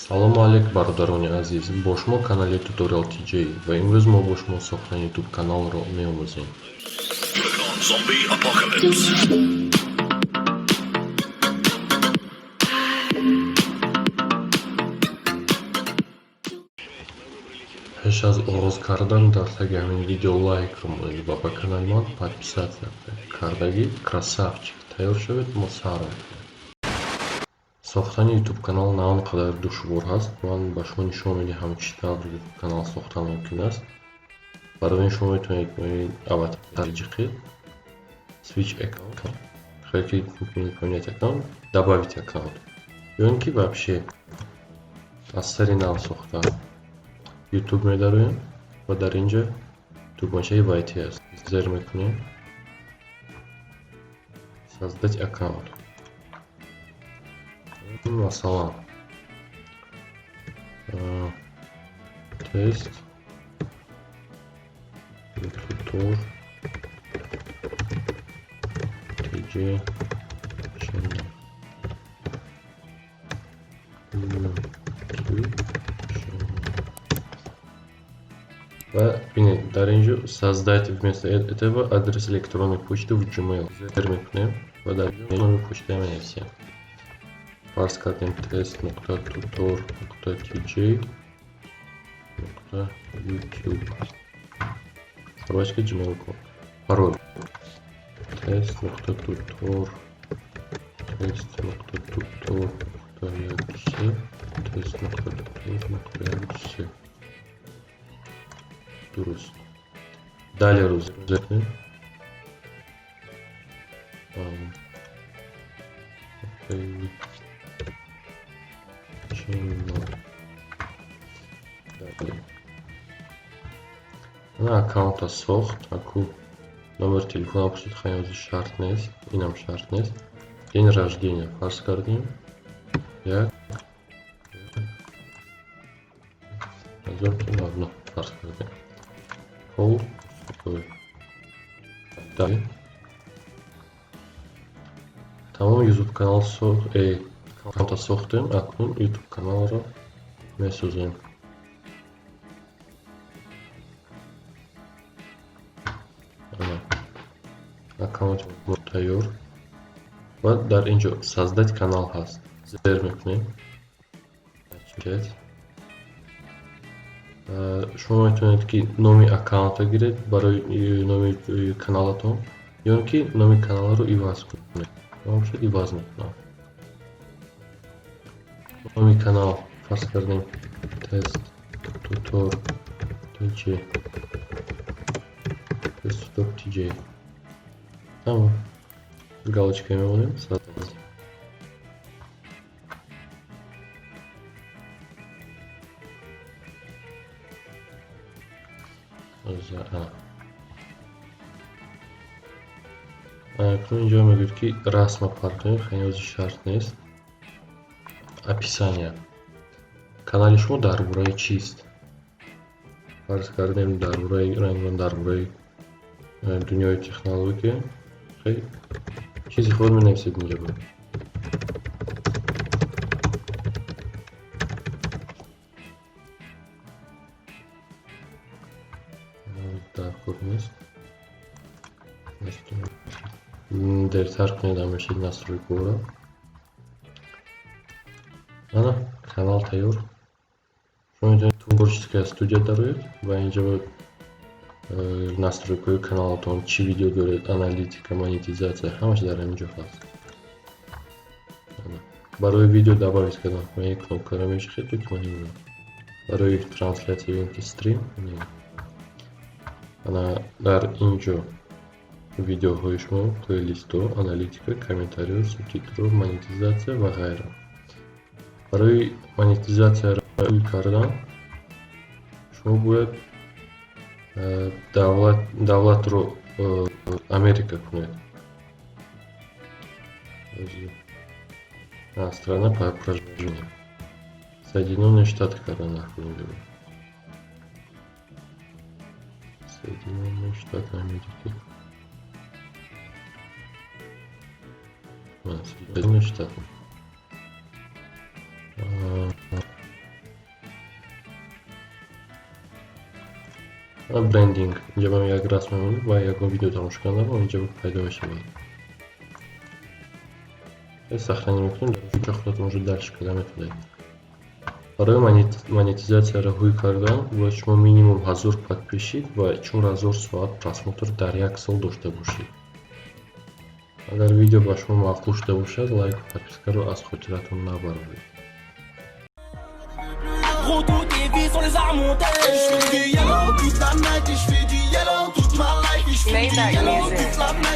Салому алейк, бародарони азиз! Бо шумо канали Tutorial TJ ва имрӯз мо бо шумо сохтани YouTube каналро меомӯзем. Zombie Apocalypse. Пеш аз оғоз кардан, дар таги ҳамин видео лайкро монед ва ба канали ман подписаться кардагӣ. Красавчик, тайёр шавед, мо сар мекунем. Сохтани YouTube канал на он қадар душвор ҳаст. Ман ба шумо нишон медиҳам, чӣ тавр YouTube канал сохтан мумкин аст. Барои ин шумо метавонед аватар ҷиқед, switch account, хоҳед поменять аккаунт, добавить аккаунт ё ин ки вообще аз сари нав сохта. YouTube медароем ва дар ин ҷо тугмачаи «Войти» аст, зер мекунем, «Создать аккаунт». Масалан, тест tutor tj channel, YouTube channel. Ва бинед, дар ин ҷо «Создать вместо этого адрес электронной почты в Gmail» зер мекунем ва дар номи почтаи менависем. Фарз кардем, test.tutor.tj.youtube@gmail.com. Пароль test.tutor, test.tutor.1, test.tutor.1. Дуруст. Далее ро зер кунем. Окей. Channel. Далее. Ана, аккаунта сохт. Аку номер телефона пурсид, ҳанӯзи шарт нест, инам шарт нест. День рождения, фарз кардем, 1 1999, фарз кардем. Пол мужской. Далее. Тамом, YouTube канал аккаунта сохтем, акнун YouTube каналро месозем. Ана, аккаунти мо тайёр ва дар ин ҷо «Создать канал» ҳаст, зер мекунем. Начать. Шумо метавонед, ки номи аккаунта гиред барои номи каналатон ё ин ки номи каналро иваз кунед. Ман бошад, иваз мекунам. Номи канал, фарз кардем, тест tutor tj, тест tutor tj. Тамом. Галочка мемонем. Создать. За А. Акнун инҷо мегӯяд, ки расма партоем, ҳанӯзи шарт нест. Описание. Канали шумо дар бораи чист? Фарз кардем, дар бораи рангон, дар бораи дунёи технология. Хеле чизи худ менависед инҷо. Ба. Дар кор нест. Дертар кунед, ҳамеша настройкаро. Ана, канал тайёр. Шумо метавонед творческая студия дароед ва инҷо настройкаҳои каналатон, чӣ видео доред, аналитика, монетизатсия, ҳамаш дар ҳамин ҷо ҳаст. Ана. Барои видео добавить кардан ма ин кнопкаро мечахед, тугмаи ин. Барои трансляция ё ин ки стрим. Ана, дар ин ҷо видеоҳои шумо, плейлистҳо, аналитика, комментариҳо, субтитрҳо, монетизатсия ва ғайра. Барои монетизатсияро кардан шумо бояд давлатро Америка кунед. Страна по проживанию. Соединённые Штаты кардан накунед. Соединённые Штаты Америки. Соединённые Штаты. Брендинг, инҷа ба як расм мемонед ва ягон видео тамошо кардан инҷа пайдо мешавад. Сохранить мекунем, дар худатон уже дальше карда метавонед. Барои монетизатсияро ҳуй кардан бояд шумо минимум 1000 подписчик ва 4000 соат просмотр дар як сол дошта бошед. Агар видео ба шумо маъқул шуда бошад, лайку подпискаро аз хотиратон набароред. Gros, toutes les vies sont les armes montées. Et je fais du yellow toute la night, et je fais du yellow toute ma life, et je fais du Maybach yellow music. Toute la night.